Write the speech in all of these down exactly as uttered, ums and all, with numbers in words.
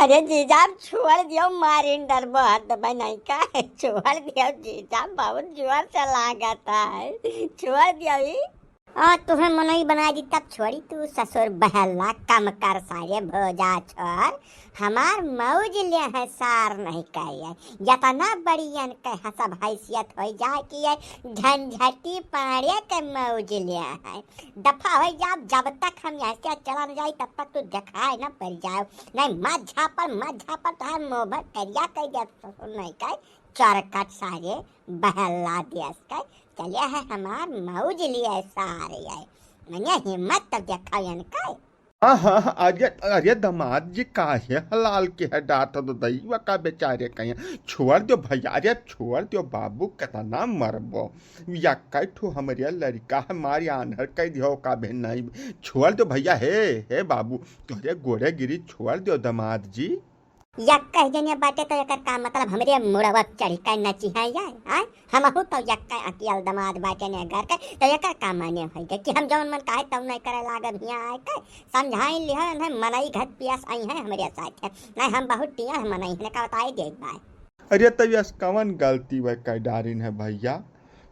अरे जीजा, छोड़ दियो, मारिन डरबो, हाथ दबाई नहीं का? छोड़ दियो जीजा, बहुत जोर से लागत है, छोड़ दियो ई। हाँ, तुहे मनई बनाई दी तब छोड़ी तू ससुर बहला, कम कर सारे भोजा छोड़, हमार मौज ले है सार नहीं कहे, यतना बड़ियन के हसब हैसियत हो जाए कि ये झंझटी पाड़े के मौज ले है। दफा हो जाओ, जब तक हम यहाँ से चला न जाई तब तक तू दिखाए न पड़ जाओ। नहीं मत झापड़, मत झापड़, तोहार मुँह भर करिया कह दे ससुर नहीं कहे, चरकट सारे बहला दियस के चले है हमार मौज लिए सारे है। मने हिम्मत तो देखायन के। हाँ, हाँ, हाँ, अरे, अरे दमाद जी, काहे हलाल के है डांट दो दैवा का बेचारे कहीं। छोड़ दो भैया, अरे छोड़ दो बाबू, कितना मरबो। या कई ठो हमरे लड़का हमारे आन्हर कह दियो का बे नहीं। छोड़ दो भैया, हे, हे बाबू, तोहरे गोड़े गिरी, छोड़ दो दमाद जी। यक्का जने बाटे तो एकर का मतलब हमरे मुड़वा चढ़ी का नची है या, आय? हमहू तो यक्का अकियल दमाद बाटे ने घर के, तो एकर का माने होई के कि हम जौन मन काहे तौन नहीं करे लागब हियाँ आए के? समझाई लिहन है, मनई घट पियास आई है हमरे साथ है। नहीं, हम बहुत टिया है मनई है, का बताई देत बाय। अरे तो यस कवन गलती वह कर डारिन है भैया?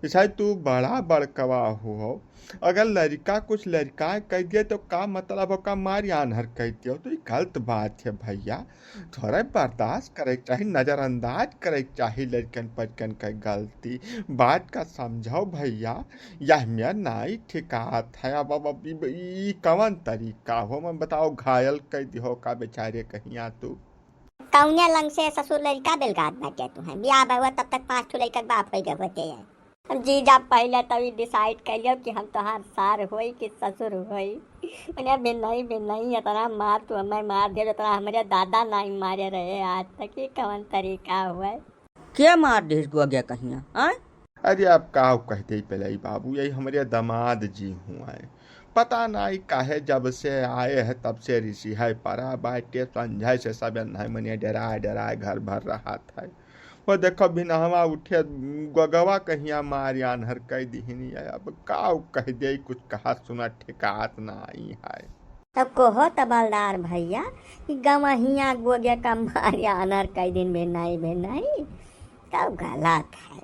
जैसे तू बड़ा बड़कवा हो, अगर लड़का कुछ लड़का कह दिया तो का मतलब हो, का मारी आन्हर कह दिया? तो ये गलत बात है भैया। थोड़ा बर्दाश्त करे के चाही, नजरअंदाज करे के चाही लड़कन पचकन के गलती। बात का समझाओ भैया, यह में नाई ठिकात है। अब, अब, अब ई, ई कवन तरीका हो, मैं बताओ, घायल कह दियो का बेचारे कहिया तू। कौने लंग से ससुर लड़का बेलगात बाटे तू है? बियाह भवा तब तक पाँच ठो लड़का के बाप हो गए होते हैं। अब जीजा पहले तभी डिसाइड कर लियो कि हम तोहार सार होई कि ससुर होई। मने बिनई, बिनई, इतना मार तू हमें मार दियो, जितना हमरे दादा नाई मारे रहे आज तक। ये कवन तरीका हुआ है? के मार दिस गोगे कहिया, आय? अरे आप का कह दे पहले ही बाबू, यही हमरे दामाद जी हुआ है। पता नहीं काहे जब से आए हैं तब से रिसी है परा बाटे, संझे से सब नहीं मने डराए डराए घर भर रहा था। वो देखो बिनहवा उठे गोगवा कहिया मार आन्हर कह दिहिनी है। अब का कह दे, कुछ कहा सुना ठेकात नहीं है। तब कहो तबलदार भैया कि गवहिया गोगे का मार आन्हर कह दिन बे नहीं, बे नहीं, तब गलत है।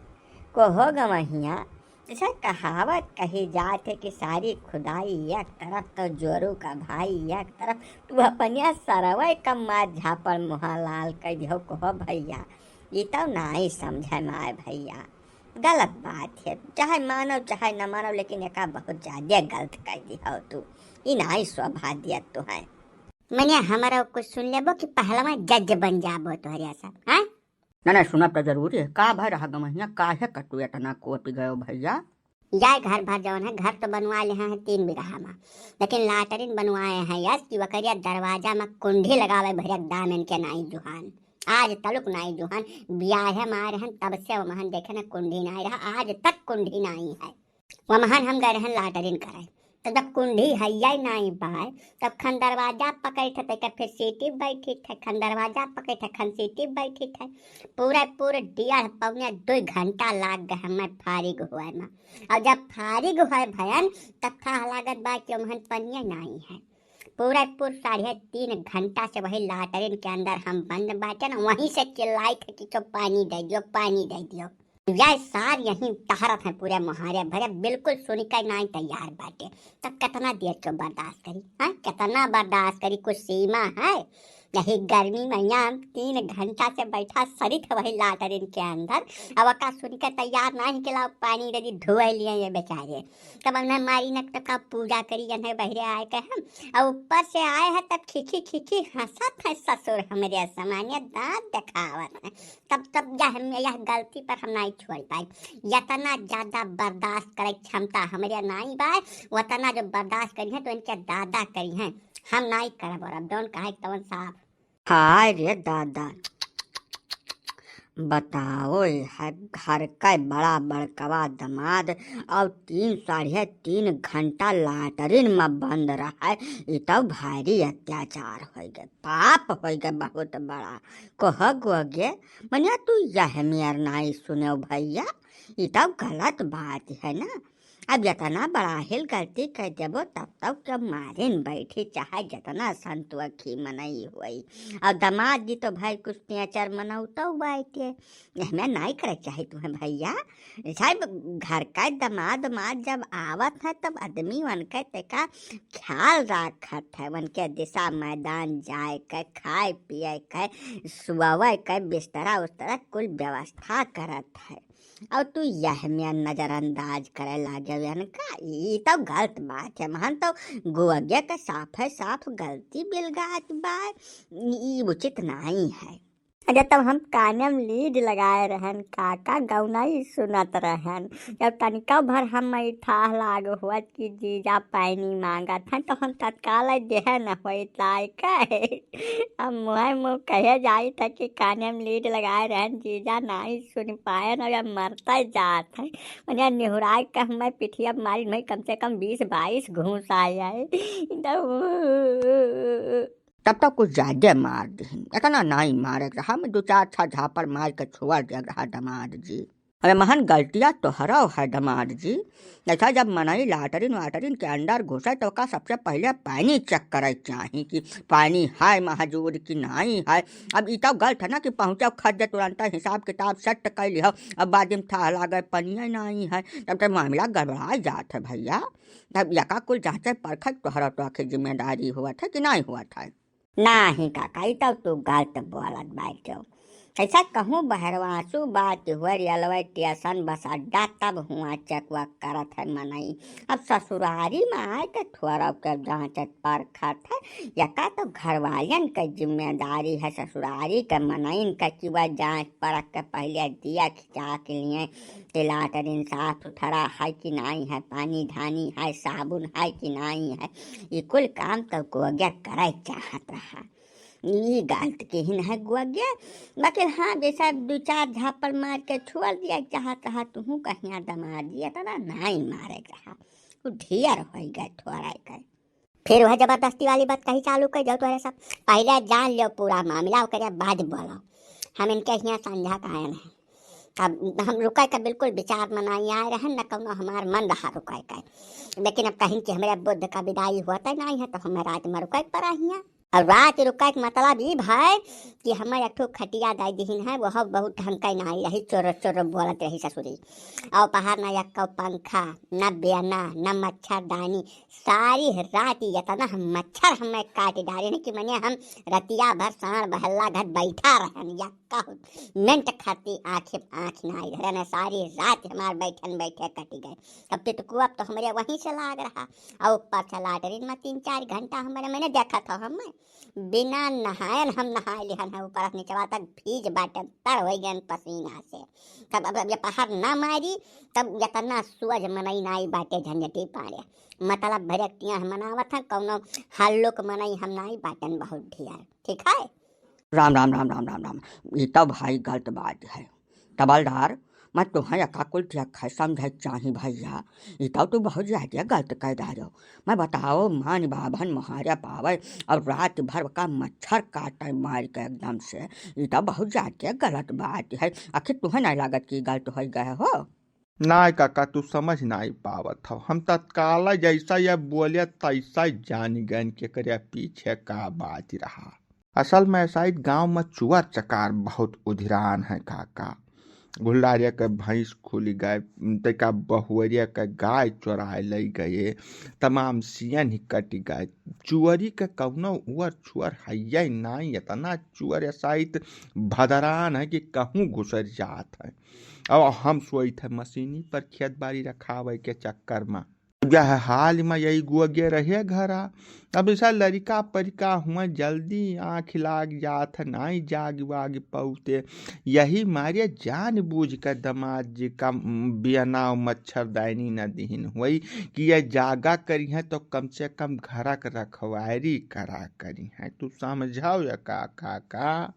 कहो गवहिया, जैसे कहावत कही जात है कि सारी खुदाई एक तरफ तो जोरू का भाई एक तरफ, तू अपनिया सरवे का मार झापड़ मुहा लाल कह दियो। कहो भैया, ये तो नाई समझे माय भैया, गलत बात है, चाहे मानो चाहे न मानो, लेकिन एका बहुत ज्यादा गलत कह दियो तू, ये नाई शोभा दिया तू है। मने हमारा कुछ सुन लेबो कि पहलवा जज बन जाबो तोहरे सब, हाँ? ना, ना, सुनब तो जरूरी है। का भय रहा गमहिया, काहे का तू इतना कोट गयो भैया? यार घर भर जौन है, घर तो बनवा ले हैं तीन बीघा में, लेकिन लाटरिन बनवाए हैं यस कि वकरिया दरवाजा में कुंडी लगावे भैया दामन के नाई जुहान। आज तलुक नाई जुहान बियाहे में आए रहन तब से वमहन देखे ना कुंडी नाई रहा, आज तक कुंडी नाई है। वमहन हम गए रहन लाटरिन करे, तो जब कुंडी हैया ही नाई बाय, तब खन दरवाजा पकड़ित है, तैका फिर सीटी बैठित है, खन दरवाजा पकड़ित है, खन सीटी बैठित है। पूरा पूरा डेढ़ पौने दो घंटा लाग गए हमें फारिग हुए में। और जब फारिग हुए भयन, तब था लागत बा कि वमहन पनिया नाई है। पूरा पूर साढ़े तीन घंटा से वही लाटरिन के अंदर हम बंद बाटे ना, वहीं से चिल्लाई थे कि "चो पानी दे दियो, पानी दे दियो।" यह सार यहीं टहरत हैं पूरे मोहारे भरे, बिल्कुल सुनिके नाई तैयार बाटे। तो कितना देर चो बर्दाश्त करी, हाँ? कितना बर्दाश्त करी, कुछ सीमा है? यही गर्मी में यहाँ हम तीन घंटा से बैठा सरित वही लाटरिन के अंदर, अब का सुनिके तैयार नाई के लाओ पानी दे दी, धोए लिए ये बेचारे। तब हमने मारी न तब का पूजा करी, जन है बहरे आए के हम, और ऊपर से आए हैं तब खिखी खिखी हंसत है ससुर हमरे समाने दांत दिखावत है। तब, तब यह, यह गलती पर हम नाई छोड़ पाई। यतना ज्यादा बर्दाश्त करे क्षमता हमरे नाई बा, वतना जो बर्दाश्त करी है तो इनके दादा करी हैं। हम नाई करब और अब जौन कहे तवन साफ। हाय रे दादा, बताओ, ये है घर का बड़ा बड़कवा दमाद और तीन, साढ़े तीन घंटा लाटरिन में बंद रहा है। ये तो भारी अत्याचार होइगे, पाप होइगे बहुत बड़ा। कह गोगे, मने तू यह मेर नाई सुने भैया, ये तो गलत बात है ना। अब यतना बड़ा हिल गलती कइ देबो, तब तउ के मारिन बैठी, चाहे जतना संतुअखी मनई होई। अउर दमाद जी तउ भाई कुछ तियाचर मनउतउ बाटे, एहमे नाई करे चाही तुहें भइया। साहब, घर का दमाद, दमाद जब आवत है, तब आदमी उनके तेका ख्याल राखत है, उनके दिशा मैदान जाए के, खाए पिए के, सोवे के, बिस्तरा उस्तरा कुल व्यवस्था करत है। अउर तू यहमे नजरअंदाज करे लागे उनका, ई तउ गलत बात है। महन तउ गोगे के साफे साफ गलती बिलगात बा, ई उचित नाई है। अरे, तब हम काने में लीड लगाए रहन, काका गौनाई सुनत रहन। जब तनिका भर हम ई थाह लाग होत कि जीजा पैनी मांगत हन, तो हम तत्काल देहे न होई ताई कहे। अब मुँहे मुँह कहे जाई था कि काने में लीड लगाए रहन, जीजा नाई सुन पाए न, जब मरते जात है। मने निहुराए के हमें पिठिया मारी में कम से कम बीस बाईस घूस आए है। तब तब तउ कुछ ज्यादे मार दिहिन। एतना नाई मारे के रहा, मैं दू चार छह झापड़ मार के छोड़ दे रहा दमाद जी। अरे महन गलतिया तोहरो है दमाद जी। ऐसा जब मनई लाटरिन वाटरिन के अंदर घुसे तो का सबसे पहिले पैनी चेक करे चाही कि पैनी है महजूद कि नाई है। अब ई तउ गलत है ना कि पहुँचो खर्च तुरंत हिसाब किताब सेट कर लिहो, अब बाद में थाह लागे पनिया नाई है, तब तक मामला गड़बड़ा जात है भइया। तब यका कुल जाँचे परखे तोहरा तो आखिर जिम्मेदारी होत है कि नाई होत है? नाहीं काका, ई तउ तू गलत बोलत बाटो। ऐसा कहूँ बहरवासु बात हुआ, रेलवे स्टेशन बस अड्डा, तब हुआ चेकवा करत है मनई। अब ससुरारी में आए के थोड़ा के जाँचत परखत है, यका तउ घरवालियन के जिम्मेदारी है, ससुरारी के मनइन के कि वह जाँच परख के पहिले दिया खिंचा के लिए कि लाटरिन साफ सुथरा है कि नाई है, पानी धानी है, साबुन है कि नाई है। ई कुल काम तउ गोगे करे चाहत रहा। ई गलत किहिन है गोगे, बाकी हाँ, जैसा दू चार झापड़ मार के छोड़ दिया चाहत रहा, तुहूँ कहिया दमाद जी, एतना नाई मारे के रहा, उ ढेर होइ गए थोड़ा के। फिर वह जबरदस्ती वाली बात कही चालू कर दो तोहरे सब। पहिले जान लो पूरा मामला, ओकरे बाद बोलो। हम इनके हियाँ समझा कायन है। अब हम रुके का बिल्कुल विचार में नाई आए रहन, न कउनो हमार मन रहा रुके का। लेकिन अब कहिन कि हमरे बुद्ध का विदाई होते नाई है, तो हमें रात में रुके के पड़ा हियाँ। और रात रुके के मतलब ई भाई कि हमें एक ठो खटिया दे दिहिन है, वह बहुत ढंग के नाई रही, चोर चोर बोलत रही ससुरी। और पहाड़ न एक पंखा, न बेना, न मच्छरदानी, सारी रात इतना हम मच्छर हमें काट डारे न कि मने हम रतिया भर साँड़ बहल्ला घर बैठा रहन, या कहूँ मिनट खाती आँख, आँख ना आई धरे न, सारी रात हमार बैठन बैठे कटी गए। तब तितकुआ तो हमरे वहीं से लाग रहा, और ऊपर से लाटरिन में तीन चार घंटा हमरे मैंने देखा था हम बिना नहायन हम नहाए लिहन है, ऊपर से निचवा तक भीज बाटे, तर होइ गए पसीना से। तब अब, अब ये पहाड़ ना मारी, तब इतना सोझ मनई नाई बाटे झंझटी पाड़े। मतलब भरे तिया हम मनावत हैं, कउनो हल्लुक मनई हम नाई बाटन बहुत ढेर, ठीक है? राम, राम, राम, राम, राम, राम। ई तउ भाई गलत बात है। तबलदार, मैं तुहें एका कुल देखै समझै चाही भइया। ई तउ तू बहुत ज्यादा गलत कह डारो। मैं बताओ, मान बाभन मोहारे पावे और रात भर का मच्छर काटे मार के एकदम से। ई तउ बहुत ज्यादा गलत बात है। आखिर तुहें नहीं लागत कि गलत होइ गए हो? नाय काका, तू समझ नाई पावत हो। हम तत्काल जैसा यह बोले तैसा जान गन कि एकरे पीछे का बात रहा। असल में शायद गांव में चुअर चकार बहुत उधिरान है काका। गुल्लारिया के भैंस खुली गए, तैका बहुअरिया के गाय चोराए लई गए, तमाम सियन ही कटि गए। चुअरी के कउनो उअर छुअर हइये नाई, इतना चुअर शायद भदरान है कि कहूँ घुसर जात है। अब हम सोइत है मशीनी पर खेत बाड़ी रखावे के चक्कर में। यह हाल में यही गोगे रहे घरा। अब ऐसा लरिका परिका हुआ जल्दी आँख लाग जात है, नाई जाग वाग पौते। यही मारे जान बूझ के दमाद जी का बियनाव मच्छरदानी न दिहिन हुई कि यह जागा करी है तो कम से कम घरा के रखवारी करा करी है। तू समझाओ या का, का, का?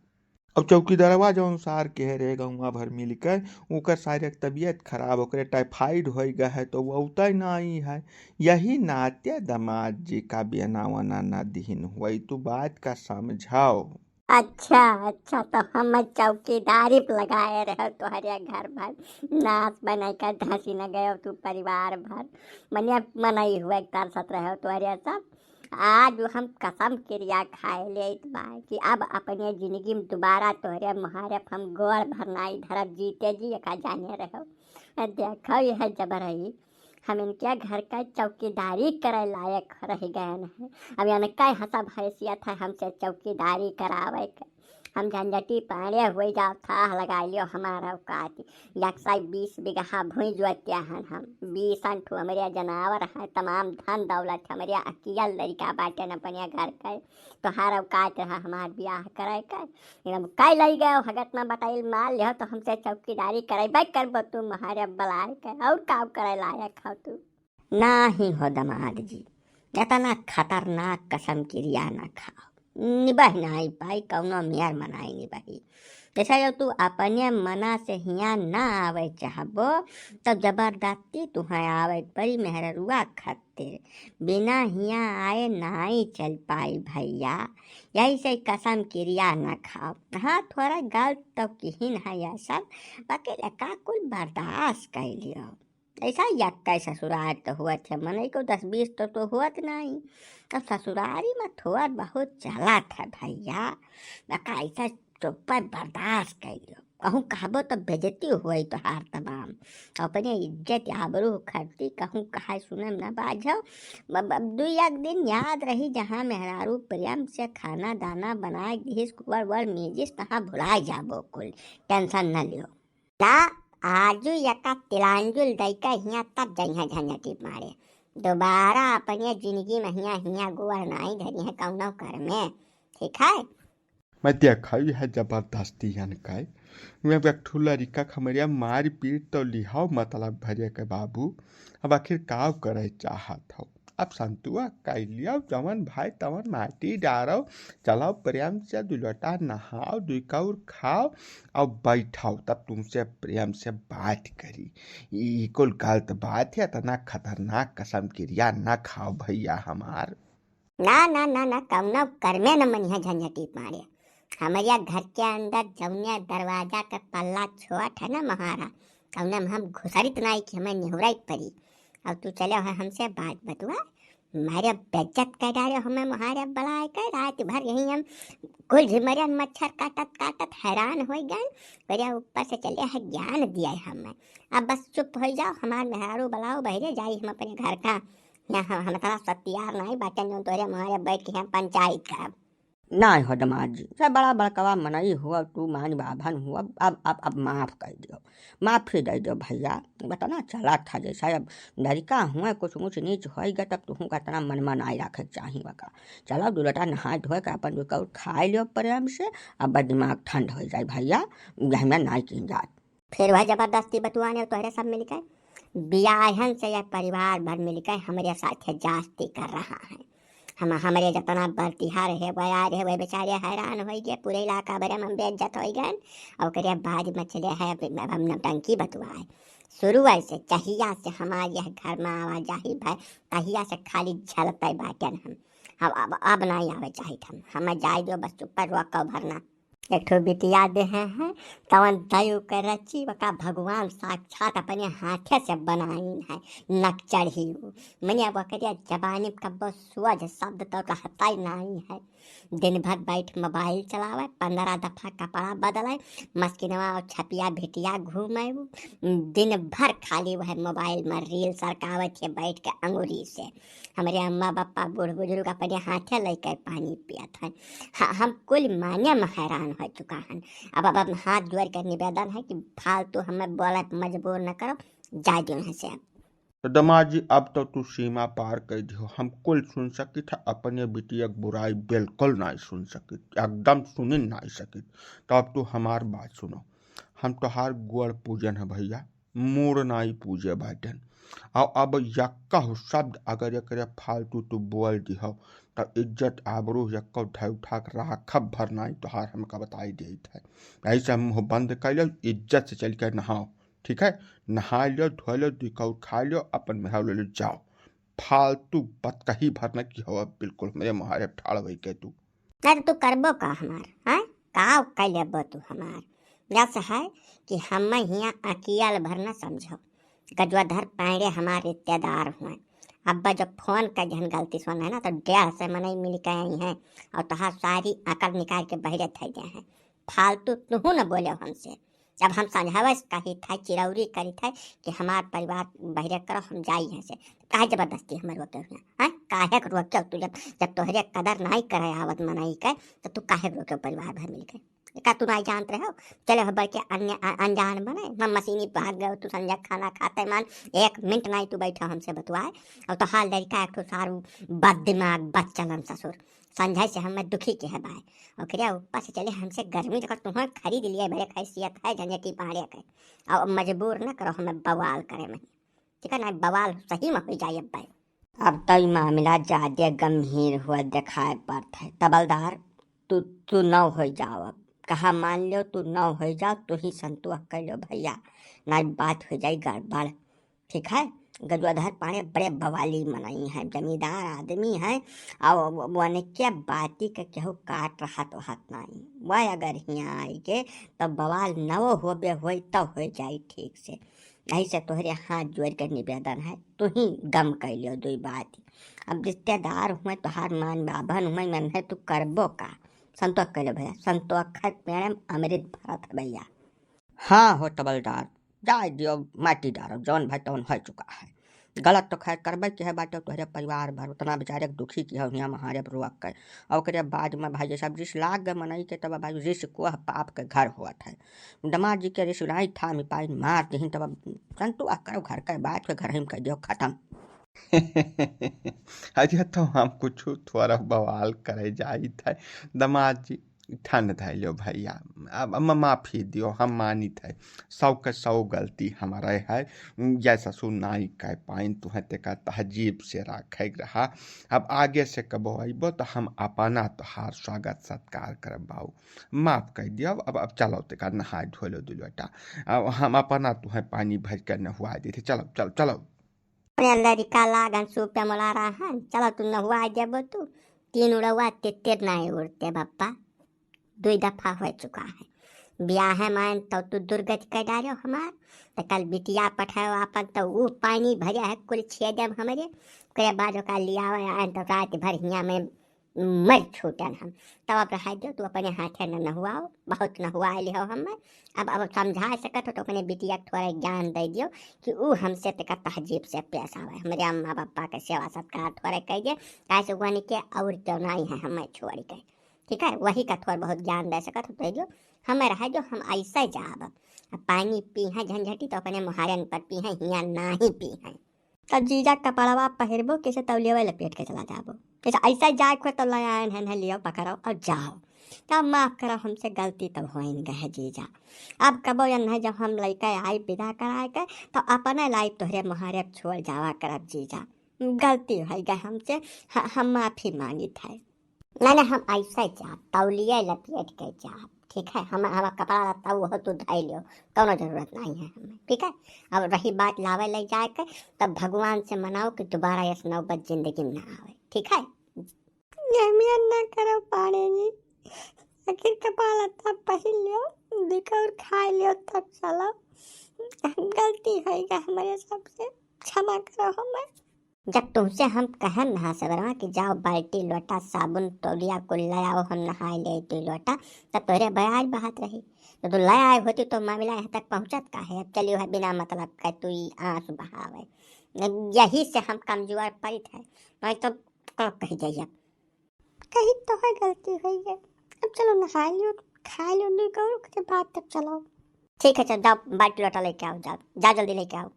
अब चौकीदारवा जौन सार के है रे गौवा भर मिलकर, ओकर सारे के तबीयत खराब, ओकरे टाइफाइड होइ गए है, तो वो अउतै नाई है। यही नाते दमाद जी का बियनावा ना दिहिन हुई, तू बात का समझाओ। अच्छा, अच्छा, तो हम चौकीदारी पे लगाए रहे तोहरे घर भर। नास बनाई का धसी न गयो तू परिवार भर। मने मनई हुए तरसत रहे तोहरे सब। आज हम कसम किरिया खाए लेत बा कि अब अपने जिंदगी में दोबारा तोहरे मुहारे पे हम गोड़ भर नाई धरब। जीते जी एका जाने रहो। देखो यह जबरई, हम इनके घर का चौकीदारी करे लायक रह गए हैं। अब इनका हसब हैसियत है हमसे चौकीदारी करावे के। हम झंझटी पाड़े हुए जाओ, थाह लगा लियो हमारा औकात। एक सौ बीस बीघा भूमि जोतिया हन हम, बीस ठो हमरे जनावर हैं, तमाम धन दौलत हमरे अकियल लड़का बाटे न अपने घर के। तोहार औकात रहा हमार बियाह करे के, एकदम कई लई गयो हगत में बटाइल माल लिहो तो हमसे चौकीदारी करैबे करबो तू महारे बलाय के, और का करे लायक हो तू? नाही हो दमाद जी, इतना खतरनाक कसम किरिया ना खाओ, निबह नाही पाई कौनो मेर मनाई निबही। जैसा जो तू अपने मना से हिया ना आवे चाहबो, तब जबरदस्ती तुहें आवे के पड़ी मेहररुआ खातिर। बिना हिया आए नाई चल पाई भैया, यही से कसम किरिया न खाओ। हाँ, थोड़ा गलत तो किहिन है यह सब, बाकी लका कुल बर्दाश्त कर लियो। ऐसा यक्का ससुराल तो हुआ थे, मनई को दस बीस तो, तो हुआ थे नहीं। अब ससुरारी में थोड़ा बहुत चला था भैया, बका ऐसा चुप्पा बर्दाश्त कर लियो। कहूँ कहबो तो बेइज्जती हुई तोहार तमाम। अपने इज्जत आबरू खरती कहूँ कहा सुने न बाझो। ब-, ब-, दू एक दिन याद रही जहाँ मेहरारू प्रेम से खाना दाना बनाए दिहिस, कुवर वर मीजिस, तहाँ भुलाए जाबो कुल। टेंशन न लियो। ना, आजू यका तिलांजुल दई के हियाँ तब जइहें झंझटी मारे। दोबारा अपने जिंदगी में हियाँ, हियाँ गोड़ नाई धरी है कौनो कर में। ठीक है? मैं देखा ही है जबरदस्ती हन के। मैं एक ठो लड़िका के हमरे मार पीट तो लिहाओ मतलब भरे के बाबू। अब आखिर काव करे चाहत हो? अब संतुआ कइ लियो, जवन भाई तवन माटी डारो, चलो प्रेम से दू लोटा नहाओ, दू कौर खाओ, और बैठाओ, तब तुमसे प्रेम से बात करी। ई कुल गलत बात है, इतना खतरनाक कसम किरिया ना खाओ भैया हमार। ना, ना, ना, ना, कौनो कर्मे न मनिहा झंझटी मारे। हमरिया घर के अंदर जौने दरवाजा के पल्ला छोट है ना महारा, तौने में हम घुसरित नाई कि हमें निहुराई पड़ी। और तू चले हो हमसे बात बतुआ, मारे बेइज्जत कर डारे हमें महारे बलाए के। रात भर यही हम कुल झिमरियन मच्छर काटत काटत हैरान हो गए। मेरे ऊपर से चले है ज्ञान दिया है हमें। अब बस चुप हो जाओ, हमार मेहरारू बुलाओ बहरे जाई हम अपने घर का। यहाँ हम, हम इतना सत्यार नहीं बाटन जो तोरे महारे बैठ के हम पंचायत करब। नाहीं हो दमाद जी, से बड़ा बड़कवा मनई हुआ, तू मान बाभन हुआ, अब, अब, अब माफ कर दियो, माफी दे दियो भैया। बतना चला था जैसा अब लड़िका हुआ, कुछ ऊँच नीच होइगा, तब तुहूँ का इतना मन में नाहीं रखे के चाही बका। चलो दू लोटा नहाए धोए के अपन दू कौर खाए लियो प्रेम से, अब दिमाग ठंड हो जाए भैया, यही में नाहीं की जात। फिर वह जबरदस्ती बतुआने तोहरे सब मिलके, बियाहन से यह परिवार भर मिलके हमरे साथे जास्ती कर रहा है। हम, हमरे जितना बरतिहा रहे, बया रहे, वह बेचारे हैरान होइ गए, पूरे इलाका भरे में हम बेइज्जत होइ गए। और ओकरे बाद में चले है, अब, अब हम नौटंकी बतुआए। शुरू से, जहिया से हमार यह घर में आवाजाही भय, तहिया से खाली झलते बाटन हम। अब, अब, अब नाहीं आवे चाहित हम, हमें जाए दो, बस ऊपर रोको भरना। एक ठो बिटिया देहे हैं, तवन दयु के रची, वका भगवान साक्षात अपने हाथे से बनाइन है, नकचढ़ी उ। मने वकरे जबानी में कब्बो सोझ शब्द तो कहता ही नाहीं है। दिन भर बैठ मोबाइल चलावे, पन्द्रह दफा कपड़ा बदले, मस्किनवा और छपिया भिटिया घूमे उ। दिन भर खाली वह मोबाइल में रील सरकावत है बैठ के अंगुरी से। हमरे अम्मा बप्पा बूढ़ बुजुर्ग अपने हाथे लेके पानी पियत हैं। हाँ, हम कुल माने में हैरान हो चुका हन। अब, अब हम हाथ जोड़ के निवेदन है कि फालतू हमें बोले पे मजबूर न करो, जाए दो यहाँ से अब। तो दमाद जी, अब तो तू सीमा पार कर दियो। हम कुल सुन सकित है, अपने बिटिया के बुराई बिल्कुल नाहीं सुन सकित, एकदम सुनिन नाहीं सकित। तो अब तू हमार बात सुनो, हम तोहार गोड़ पूजन है भैया, मूड़ नाहीं पूजे बाटन। और अब यक्का हो शब्द अगर एकरे फालतू तू बोल दिहो, तब इज्जत आबरू यक्का उठाए उठा के राखब भर नाहीं तोहार, हमका बताई देत है। यही से हम मुँह बंद कर लो, इज्जत से चल के नहाओ, ठीक है? नहा लो, धो लो, दू कौर खा लो, अपन मेहरारू ले लो, जाओ। फालतू बतकही भर न की हो, बिल्कुल हमरे मुहारे ठाड़ होई के तू। नहीं तो तू करबो का हमार, हैं? का कइ लेबो तू हमार? जस है कि हम हियाँ अकियल भर न समझो। गजवाधर पांड़े हमार रिश्तेदार हुए। अब जब फोन कइ दिहन गलती से है ना, तो डेढ़ सौ मनई मिल के आई हैं और तोहार सारी अकल निकाल के बहरे धइ दे हैं। फालतू तुहू न बोले हमसे। जब हम समझावे से कही था, चिरौरी करी था कि हमार परिवार बहरे करो, हम जाई यहाँ से, काहे जबरदस्ती हमें रोके हुए हैं? काहे के रोके तू? जब, जब तोहरे कदर नाई करे आवत मनई के, तो तू काहे के रोके परिवार भर मिल के? का तू नाई जानत रहे हो? चले हो बड़के अन्य-, अ-, अनजान बने, हम मशीनी भाग गए, तू संजय खाना खाते मान, एक मिनट नाई तू बैठा हमसे बतुआए, और तो हाल लड़का एक ठो सारू बद दिमाग, बद चलन ससुर, संजय से हमें दुखी के है बाय। ओकरे ऊपर से चले हमसे गर्मी, तो तुम्हें खरीद लिए बड़े हैसियत है झंझटी पाड़े के, और मजबूर न करो हमें बवाल करे में, ठीक है ना? बवाल सही में हो जाए अब भाई। अब तो ई मामला ज्यादा गंभीर हुआ दिखाई पड़त है। तबलदार, तू, तू नौ हो जाओ, अब कहा मान लो, तू नौ हो जाओ, तू ही संतोष कर लो भैया, ना बात हो जाए गड़बड़, ठीक है? गजवाधर पाड़े बड़े बवाली मनई हैं, जमींदार आदमी हैं, और वो, वो उनके बाती के केहू काट रहत वहत नहीं। वह अगर हियाँ आई के, तो बवाल नौ होबे होई, तो हो जाई ठीक से। यही से तोहरे हाथ जोड़ के निवेदन है, तू ही गम कइ लियो दुई बात। अब रिश्तेदार हुए, तोहार मान बाभन हुए, मन है तू करबो का? संतोष कइ लो भैया, संतोष है पेड़ में अमृत भरत है भैया। हाँ हो तबलदार, जाए दियो, माटी डारो, जौन भाई तौन हो चुका है। गलत तो खैर करबे के है बाटे, तोहरे परिवार भर उतना बेचारे के दुखी किहो हियाँ महारे रोक के। और ओकरे बाद में भाई ये सब रिस लाग गए मनई के, तब भाई रिस को पाप के घर होत है। दमाद जी के रिस नाई थामी पाइन मार दिहिन, तब अब संतु आ करो घर के बात के घर ही में कह दियो खत्म। अरे तो हम कुछ थोड़ा बवाल करे जाइत है दमाद जी, ठंड धै लो भैया, अब, अब माफी दियो, हम मानित है, सौ के सौ गलती हमारे है। जय ससुर नाई कह पाइन, तुहें तेका तहजीब से राखे के रहा। अब आगे से कबो अइबो तो हम अपना तोहार स्वागत सत्कार करब बाऊ। माफ कइ दियो, अब, अब चलो तेका नहाए धो लो दुइ लोटा। अब हम अपना तुहें पानी भर के नहुआ देते, चलो, चलो, चलो। अपने लड़का लागन सूपे मोला रहन, चलो तू नहुआ देबो तू। तीन उड़वा तितिर नाई उड़ते बप्पा, दुई दफा हो चुका है। ब्याह है मान तो तू दुर्गति कर डालो हमार, तो कल बिटिया पठाओ आपन तो ऊ पानी भरे है कुल छेदम हमरे। ओकरे बाद ओका लियावे आन तो रात भर हियाँ में मर छूटन हम। तब अब रहा दियो, तू अपने हाथे न नहुआओ, बहुत नहुआ लिहो हमें। अब, अब समझा सकत हो तो अपने बिटिया के थोड़ा ज्ञान दे दियो कि ऊ हमसे तेका तहजीब से पेश आवे, हमरे अम्मा पापा के सेवा सत्कार थोड़े कह दे, काहे से वहन के और क्यों नहीं है हमें छोड़ के, ठीक है? वही का थोड़ा बहुत ज्ञान दे सकत हो तो दे दियो, हमें रहा दियो, हम ऐसे जाब। अब पानी पी हैं झंझटी तो अपने मुहारन पर पी हैं, हियाँ नहीं पी हैं। तब जीजा कपड़वा पहिरबो, कैसे तौलियवे लपेट के चला जाबो, कैसे ऐसा जाए खुए तो ले आयन है, है लियो पकड़ो और जाओ। तब माफ करो हमसे गलती तब होइन गए जीजा। अब कबो या नहीं जब हम लइके आई विदा कराए के, तो अपने लाई तोहरे मुहारे छोड़ जावा करब जीजा। गलती होइ गए हमसे, ह-, हम माफी मांगित है। ना, ना, हम ऐसे जाब, तौलिया लपेट के जाब, ठीक है? हम, हमार कपड़ा लत्ता वो तू धइ लियो, कौनो जरूरत नहीं है हमें, ठीक है? अब रही बात लावे ले जाए के, तब भगवान से मनाओ कि दोबारा ऐसे नौबत जिंदगी में ना आवे, ठीक है? ये मियाँ ना करो पाड़े जी, आखिर कपड़ा लत्ता पहिर लियो, दिखा और खाए लियो, तब चलो। गलती होइगा हमारे सबसे, क्षमा करो हमें। जब तुमसे हम कहन रहा सबरवा कि जाओ बाल्टी, लोटा, साबुन, तौलिया कुल ले आओ, हम नहाए ले दुई लोटा, तब तोहरे बयाज बहात रही। तो तू ले आए होती तो मामला यहाँ तक पहुँचत काहे? अब चलियो है बिना मतलब का तू ई आँसू बहावे। यही से हम कमजोर पड़ित है, नहीं तो का कही जाइए। कही तो है गलती हुई है, अब चलो नहाए लियो, खाए लियो, दुई गौर के बाद तब चलो। ठीक है, चल जाओ, बाल्टी लोटा लेके आओ, जाओ, जाओ जल्दी लेके आओ।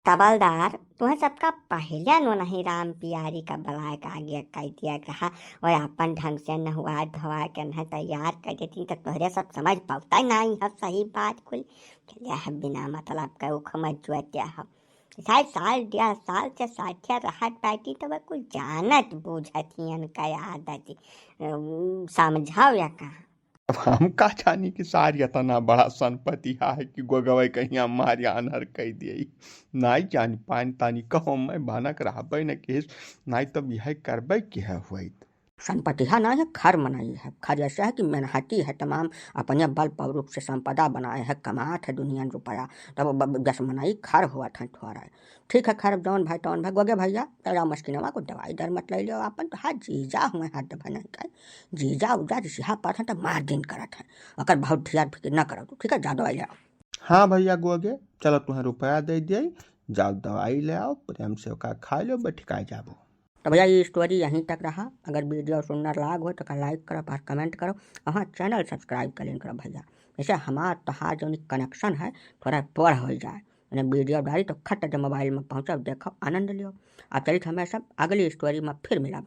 तबलदार, तुहें सबका पहिले नो नहीं राम पियारी का बलाय का आगे कह दिया रहा, और अपन ढंग से नहुआ धोआ के नहीं तैयार कर देती तो तोहरे सब समझ पावता ही नहीं है सही बात कुल। चलिया है बिना मतलब का उख मत जुआ दिया है। साल, साल, डेढ़ साल से साथे रहत बाटी तो वह कुछ जानत बूझत हियन का आदत, अम, समझाओ या कहा। अब हम का जानी कि सार इतना बड़ा संपत्ति है कि गोगवे कहीं मारे आन्हर कह दिए। नाई जानी पानी तानी कहो मैं बानक रहबे न किस, नाई तब यह करबे कि है हुई। संपतिहा ना है, खर मनई है। खर ऐसे है कि मेहनती है, तमाम अपने बल पर रूप से संपदा बनाए है, कमात है दुनिया में रुपया, तब ब-, ब-, जस मनई खर हुआ था थोड़ा है। ठीक है, खैर, अब जौन भाई तौन भाई, गोगे भैया, तेरा मस्किनवा को दवाई दर मत ले लियो, आपन तो हाथ जीजा हुए, हाथ दबा नहीं का, जीजा उजा जिस यहाँ पर है तो मार दिन करत है, अगर बहुत ढियार फिकिर ना करो तू, ठीक है, जा दवाई ले आओ। हाँ भैया गोगे, चलो तुम्हें रुपया दे दिए, जाओ दवाई ले आओ, प्रेम से ओका खा लो, बैठिका जाबो। तो भैया, ये स्टोरी यहीं तक रहा। अगर वीडियो सुंदर लाग हो तो का लाइक करो और कमेंट करो, और हाँ, चैनल सब्सक्राइब कर लेन करो भैया, जैसे हमार तोहार जौन कनेक्शन है थोड़ा बढ़ हो जाए। मैंने वीडियो डाली तो खट से मोबाइल में पहुँचो, देखो, आनंद लियो। आप चलित हमें सब अगली स्टोरी में फिर मिलब।